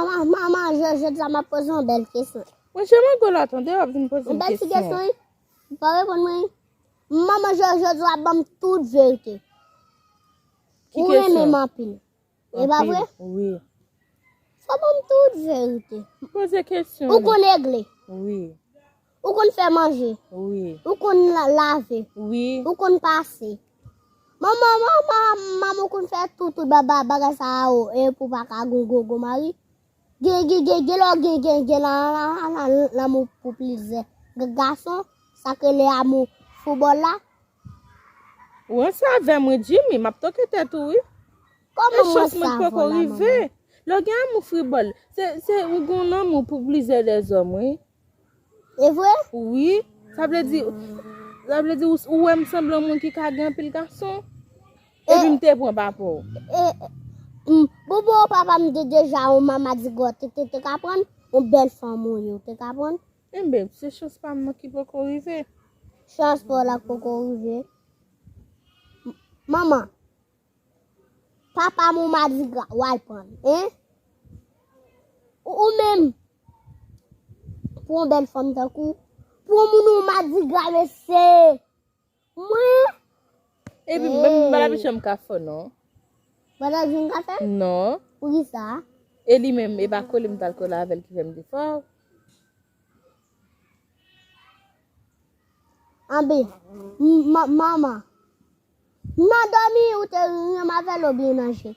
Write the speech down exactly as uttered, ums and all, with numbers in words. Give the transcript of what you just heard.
Manman, manman, jodi a m ap poze yon bèl kesyon. Mwen, jan mwen gwo la, tande, w ap vin poze m kesyon. Yon bèl ti kesyon, wi. Ou pa reponn mwen, wi. Manman, jodi a w ap ban m tout verite. Ou renmen m anpil. E pa vre? Wi. Fò ban m tout verite. Poze kesyon. Ou konn regle? Wi. Ou konn fè manje? Wi. Ou konn lave? Wi. Ou konn pase? Manman, manman, manman, ou konn fè tout, tout bagay sa yo, e pou pa ka gon, gon, gon mari? Gen, gen, gen, gen lè gen, gen, gen lanmou pou plizyè gason, sa k rele amou foubòl la. Ou ansanm avè mwen, Jimmy, m ap toke tèt ou, wi. Kòman mwen sa poko rive? Lè w gen amou foubòl, se, se ou gen lanmou pou plizyè dèzòm, wi. E vre? Wi. Sa vle di, sa vle di ou, ou wè m sanble yon moun ki ka gen anpil gason. Epi m te pran pa pou ou. Bon, bon, papa m te deja yon manman di gò, te, te, te ka pran yon bèl fanm ou ye, te ka pran. Enben, se chans pa m nan ki poko rive. Chans pa w la poko rive. Manman, papa m ou madigra, w al pran l, en? Ou, ou menm, pou yon bèl fanm tankou, pou yon moun ou madigra, mesye. Mwen? Epi, m pa la pichon m ka fò, non. Pandan jou m ka fè? Non. Poukisa? E li menm, e pa kole m t al kole avè l ki fè m te fò. Anben, m- ma- manman, nan dòmi ou te renmen avè l oubyen nan je?